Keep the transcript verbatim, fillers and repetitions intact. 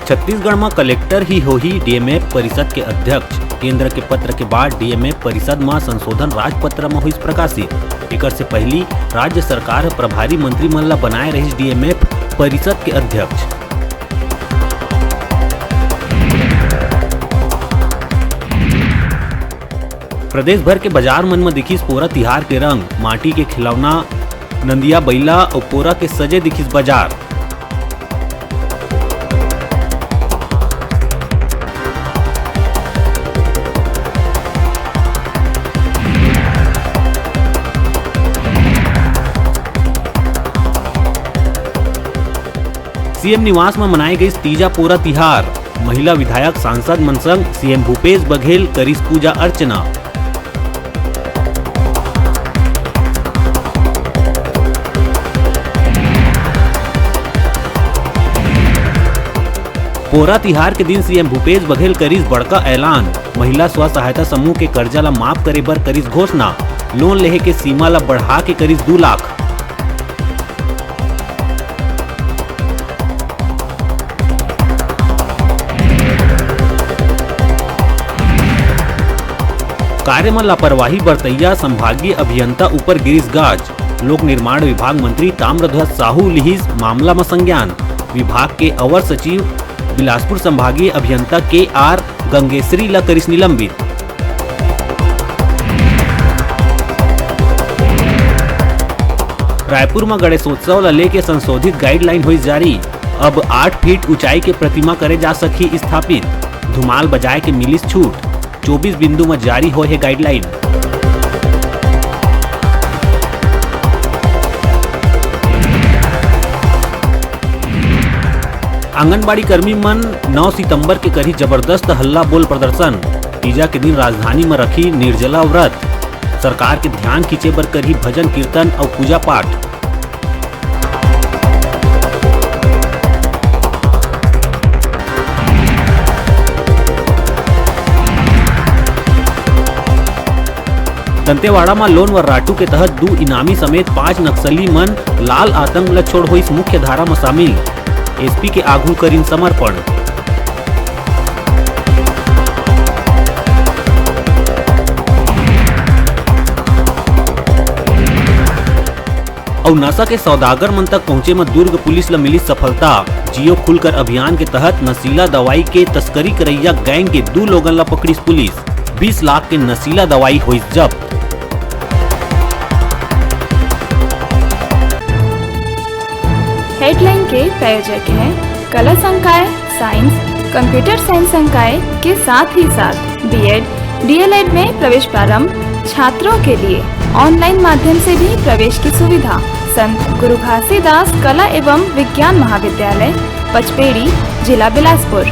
छत्तीसगढ़ म कलेक्टर ही होही डीएमएफ परिषद के अध्यक्ष। केंद्र के पत्र के बाद डीएमएफ परिषद म संशोधन राजपत्र म होइस प्रकाशित। एकर से पहिली राज्य सरकार ह प्रभारी मंत्री मन ल बनाए रहिस डीएमएफ परिषद के अध्यक्ष। प्रदेश भर के बाजार मन म दिखिस पोरा तिहार के रंग, माटी के खिलौना, नंदिया बइला अउ पोरा के सजे दिखिस बाजार। सीएम निवास म मनाए गइस तीजा पोरा तिहार। महिला विधायक सांसद मन संग सीएम भूपेश बघेल करिस पूजा अर्चना। पोरा तिहार के दिन सीएम भूपेश बघेल करिस बड़का ऐलान। महिला स्व सहायता समूह के कर्जा ला माफ करे बर करिस घोषणा। लोन लेहे के सीमा ला बढ़ा के करिस दू लाख। कार्य म लापरवाही बरतइया संभागीय अभियंता ऊपर गिरिस गाज। लोक निर्माण विभाग मंत्री ताम्रध्वज साहू लिहिस मामला म संज्ञान। विभाग के अवर सचिव बिलासपुर संभागीय अभियंता के आर गंगेश्वरी ल करिस निलंबित। रायपुर म गणेशोत्सव ल लेके संशोधित गाइडलाइन होइस जारी। अब आठ फीट ऊंचाई के प्रतिमा करे जा सकही स्थापित। धुमाल बजाए के मिलिस छूट। चौबीस बिंदु म जारी होए हे गाइडलाइन। आंगनबाड़ी कर्मी मन नौ सितंबर के करही जबरदस्त हल्ला बोल प्रदर्शन। तीजा के दिन राजधानी म रखी निर्जला व्रत। सरकार के ध्यान खींचे बर करही भजन कीर्तन अउ पूजा पाठ। दंतेवाड़ा म लोन वर्राटू के तहत दू इनामी समेत पांच नक्सली मन लाल आतंक ल छोड़ होइस मुख्य धारा म शामिल। एसपी के आघू करिन समर्पण। अउ नशा के सौदागर मन तक पहुंचे म दुर्ग पुलिस ल मिलिस सफलता। जियो खुलकर अभियान के तहत नशीला दवाई के तस्करी करइया गैंग के दू लोगन ल पकड़िस पुलिस। बीस लाख के नशीला दवाई होइस जब्त। हेडलाइन के प्रायोजक हैं कला संकाय, साइंस, कंप्यूटर साइंस संकाय के साथ ही साथ बीएड, डीएलएड में प्रवेश प्रारंभ, छात्रों के लिए ऑनलाइन माध्यम से भी प्रवेश की सुविधा। संत गुरु घासीदास कला एवं विज्ञान महाविद्यालय, पचपेड़ी, जिला बिलासपुर।